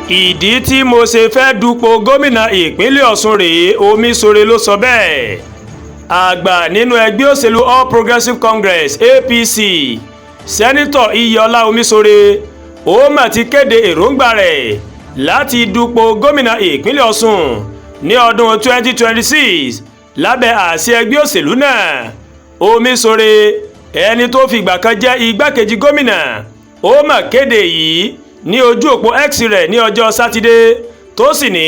Ìdí tí mo ṣe fẹ́ dupò gómìnà ìpínlẹ̀ Ọ̀ṣun rèé, Omiṣore ló sọ bẹ́ẹ̀. Àgbà nínú ẹgbẹ́ òṣèlú All Progressives Congress, APC, Senator Iyọlá Omiṣore, ó mà ti kéde èròǹgbà rẹ̀ láti dupò gómìnà ìpínlẹ̀ Ọ̀ṣun ní ọdún 2026 lábẹ́ àsíá ẹgbẹ́ òṣèlú náà. Omiṣore, ẹni tó fìgbà kan jẹ́ igbákejì gómìnà, ó mà kéde yìí ní ojú òpó X rẹ̀ ní ọjọ́ Sátidé, tó sì ní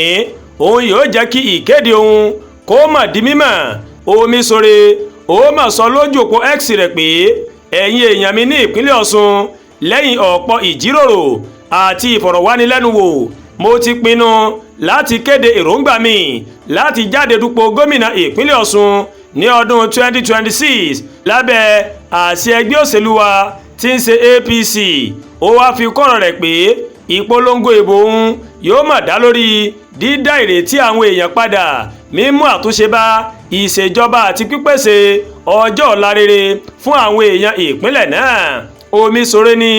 òun yóò jẹ́ kí ìkéde òun kó mà di mímọ̀. Omiṣore ó mà sọ lójú òpó X rẹ̀ pé, "Ẹ̀yin èèyàn mi ní ìpínlẹ̀ Ọ̀ṣun, lẹ́yìn ọ̀pọ̀ ìjíròrò àti ìfọ̀rọ̀wánilẹ́nuwò, mo ti pinnu láti kéde èròǹgbà mi láti jáde dupò gómìnà ìpínlẹ̀ Ọ̀ṣun ní ọdún 2026 lábẹ́ àsíá ẹgbẹ́ òṣèlú wa tí ń ṣe APC." Ó wáá fi kọ́rọ̀ rẹ̀ pé ìpolongo ìbò òun yóò mà dá lórí dídá ìrètí àwọn èèyàn padà, mímú àtúnṣe bá ìṣèjọba àti pípèsè ọjọ́ ọ̀la rere fún àwọn èèyàn ìpínlẹ̀ náà. Omiṣore ní,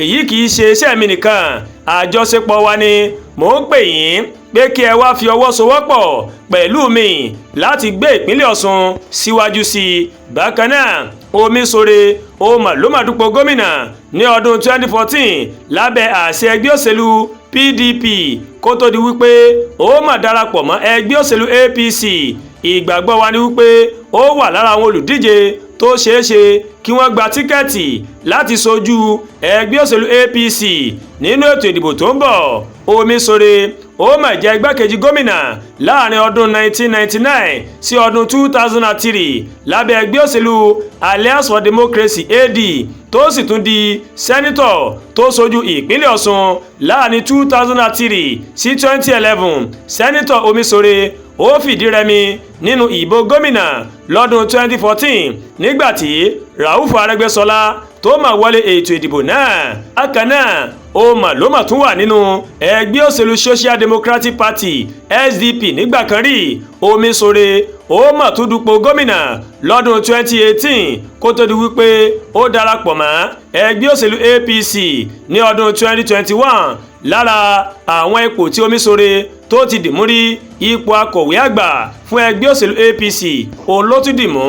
"Èyí kì í ṣe iṣẹ́ mi nìkan, àjọṣepọ̀ wa ni. Mò ń pè yín pé kí ẹ wá fi ọwọ́ sowọ́pọ̀ pẹ̀lú mi láti gbé ìpínlẹ̀ Ọ̀ṣun síwájú sí i." Bákan náà, Omiṣore ó mà ló mà dupò gómìnà ní ọdún 2014 lábẹ́ àsíá ẹgbẹ́ òṣèlú PDP, kó tó di wípé ó mà darapọ̀ mọ́ ẹgbẹ́ òṣèlú APC. Ìgbàgbọ́ wa ni wípé ó wà lára àwọn olùdíje tó ṣeé ṣe kí wọ́n gba tíkẹ́ẹ̀tì láti ṣojú ẹgbẹ́ òṣèlú APC nínú ètò ìdìbò tó ń bọ̀. Omiṣore ó mà jẹ́ igbákejì gómìnà láàrin ọdún 1999 sí ọdún 2003 lábẹ́ ẹgbẹ́ òṣèlú Alliance for Democracy, AD, tó sì tún di senator tó ṣojú ìpínlẹ̀ Ọ̀ṣun láàrin 2003 sí 2011. Senator Omiṣore ó fìdí rẹmi nínú ìbò gómìnà lọ́dún 2014 nígbàtí Rauf Arẹ́gbẹ́ṣọlá tó mà wọlé ètò ìdìbò náà. Bákan náà, ó mà ló mà tún wà nínú ẹgbẹ́ òṣèlú Social Democratic Party, SDP, nígbà kan rí. Omiṣore ó mà tún dupò gómìnà lọ́dún 2018, kó tó di wípé ó darapọ̀ mọ́ ẹgbẹ́ òṣèlú APC ní ọdún 2021. Lára àwọn ipò tí Omiṣore tó ti dìmú rí, ipò akọ̀wé àgbà fún ẹgbẹ́ òṣèlú APC, òun ló tún dìmú.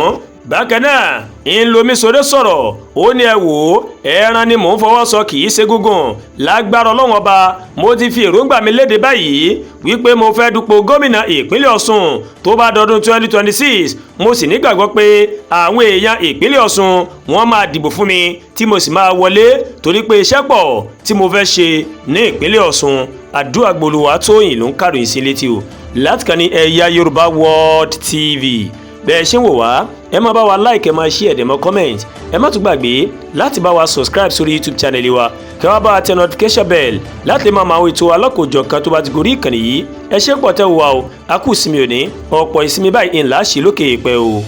Bákan náà ń l'Omiṣore sọ̀rọ̀, ó ní, "Ẹ wò ó, ẹran ni mò ń fọwọ́ sọ, kì í ṣe gúngùn. Lágbára Ọlọ́run Ọba, mo ti fi èròǹgbà mi léde báyìí wípé mo fẹ́ dupò gómìnà ìpínlẹ̀ Ọ̀ṣun tó bá dọdún 2026. Mo sì nígbàgbọ́ pé àwọn èèyàn ìpínlẹ̀ Ọ̀ṣun, wọ́n máa dìbò fún mi tí mo sì máa wọlé, torí pé iṣẹ́ pọ̀ tí mo fẹ́ ṣe ní ìpínlẹ̀ Ọ̀ṣun." Àdúrà gbolúwa tóyìn ló ń kàròyìn sí létí o láti kàn ní Ẹ̀yà Yorùbá World TV. Bẹ́ẹ̀ ṣe ń wò wá, ẹ máa bá wa like, ẹ máa share, ẹ dẹ̀ máa comment. Ẹ má tún gbàgbé láti bá wa subscribe sórí YouTube channel wa, kí wọ́n bá wa tẹ notification bell láti lè máa mọ àwọn ètò alákòójọ kan tó bá ti gorí ìkànnì yìí. Ẹ ṣe pọ̀ tẹ́ wà o. A kú ìsinmi òní, ọ̀pọ̀ ìsinmi báyìí ńlá ṣe lókè èèpẹ̀ o.